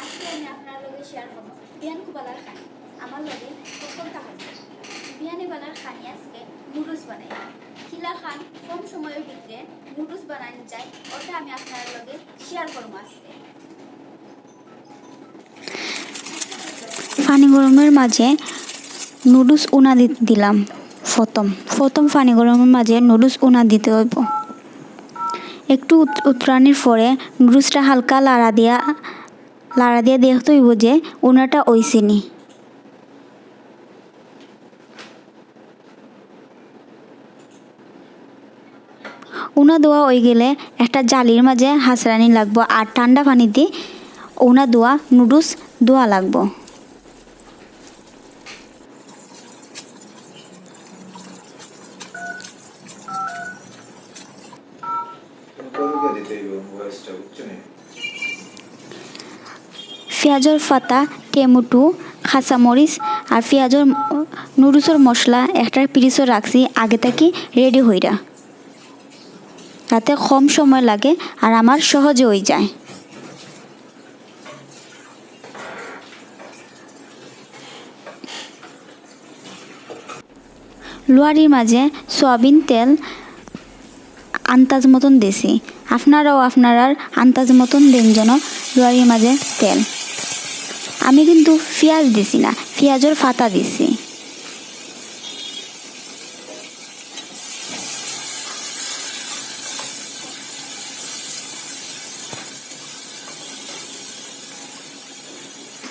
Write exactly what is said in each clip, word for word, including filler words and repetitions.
আজকে আমি আপনার লগে শেয়ার করব বিয়ান কুবালার খানি। আমার লগে কখন তাহলে বিয়ানি বালার খানি আজকে নুডলস বানাই। কিলা খান কম সময়ের ভিতরে নুডলস বানানি যায়, ওটা আমি আপনার লগে শেয়ার করব আজকে। পানি গরমের মাঝে নুডলস উনা দি-, দিলাম। প্রথম, প্রথম পানি গরমের মাঝে নুডলস উনা দিতে হইব। একটু উত-, উতরানির পরে নুডলসটা হালকা লাড়া দিয়া, লাড়া দিয়া দেখতে হইব যে উনাটা অইছে নি। উনা ধোয়া অই গেলে একটা জালির মাঝে হাসরানি লাগবো, আর ঠান্ডা পানিতে উনা ধোয়া নুডলস ধোয়া লাগবো। পিয়াজর পাতা, টমেটো, কাঁচামরিচ আর পিয়াজর ম-, নুডলসর মশলা একটা পিরিসও রাখছি আগে থাকি রেডি হইরা, যাতে কম সময় লাগে আর আমার সহজে হয়ে যায়। লুয়ারির মাঝে সয়াবিন তেল আন্দাজ মতন দিছি। আপনারাও আপনারার আন্দাজ মতন দিন যেন লুয়ারির মাঝে তেল। আমি কিন্তু পিয়াজ দিছি না, পিয়াজর পাতা দিছি।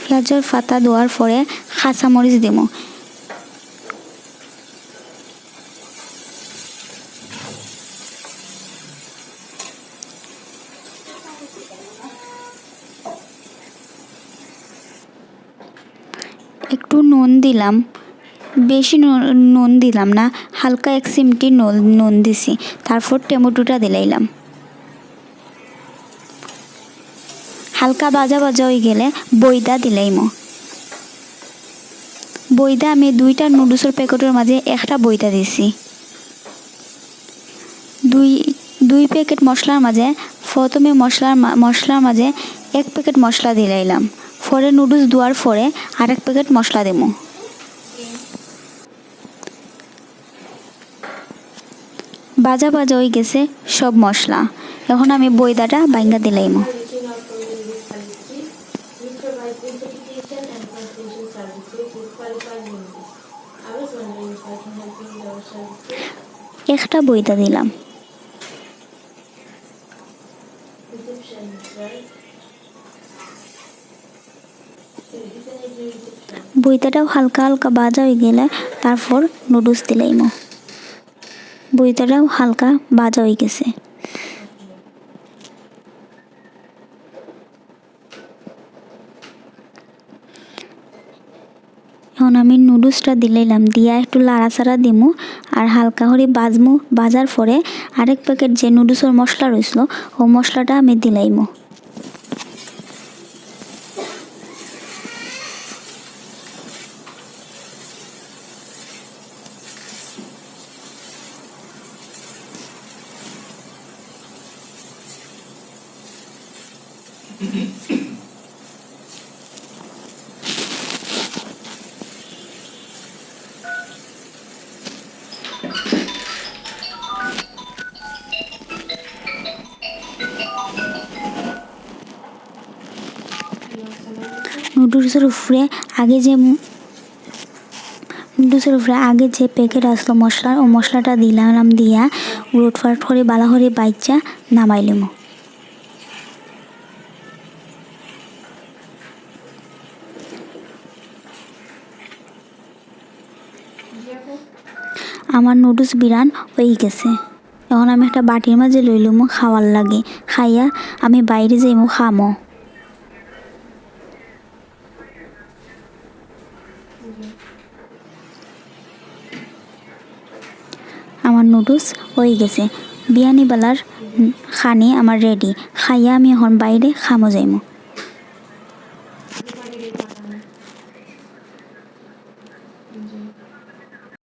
পিয়াজর পাতা দেওয়ার পরে কাঁচামরিচ দিমু। একটু নুন দিলাম, বেশি নুন, নুন দিলাম না, হালকা এক চিমটি নুন, নুন দিছি। তারপর টমেটোটা দিলাইলাম। হালকা ভাজা ভাজা হয়ে গেলে বইদা দিলাইমু। বইদা আমি দুইটা নুডলসর প্যাকেটর মাঝে একটা বইদা দিছি। দুই, দুই প্যাকেট মশলার মাঝে প্রথমে মশলার মা-, মশলার মাঝে এক প্যাকেট মশলা দিলাইলাম, পরে নুডলস ধোয়ার পরে আরেক প্যাকেট মশলা দিমু। ভাজা ভাজা হয়ে গেছে সব মশলা। এখন আমি বইদাটা বাইঙ্গা দিলাইমু। একটা বইদা দিলাম। বইদাটাও হালকা হালকা ভাজা হয়ে গেলে তারপর নুডলস দিলাইমু। বইদাটাও হালকা ভাজা হয়ে গেছে। এখন আমি নুডলসটা দিলাইলাম, দিয়া একটু লাড়াচাড়া দিমু, আর হালকা করে ভাজমু। ভাজার পরে আরেক প্যাকেট যে নুডলসর মশলা রইছিল, ও মশলাটা আমি দিলাইমু। নুডলসর উপরে আগে যে, নুডলসর উপরে আগে যে প্যাকেট আসলো মশলার, ও মশলাটা দিলাম, দিয়া উলটপালট করে ভালা করে বাইচ্চা নামাইলিমু। আমার নুডলস বিরান হয়ে গেছে। এখন আমি একটা বাটির মাঝে লইলিমু খাওয়ার লাগি। খাইয়া আমি বাইরে যাইমু খামো। আমার নুডলস হয়ে গেছে। বিয়ানি বালার খানি আমার রেডি। খাইয়া আমি এখন বাইরে খামো যাইমু।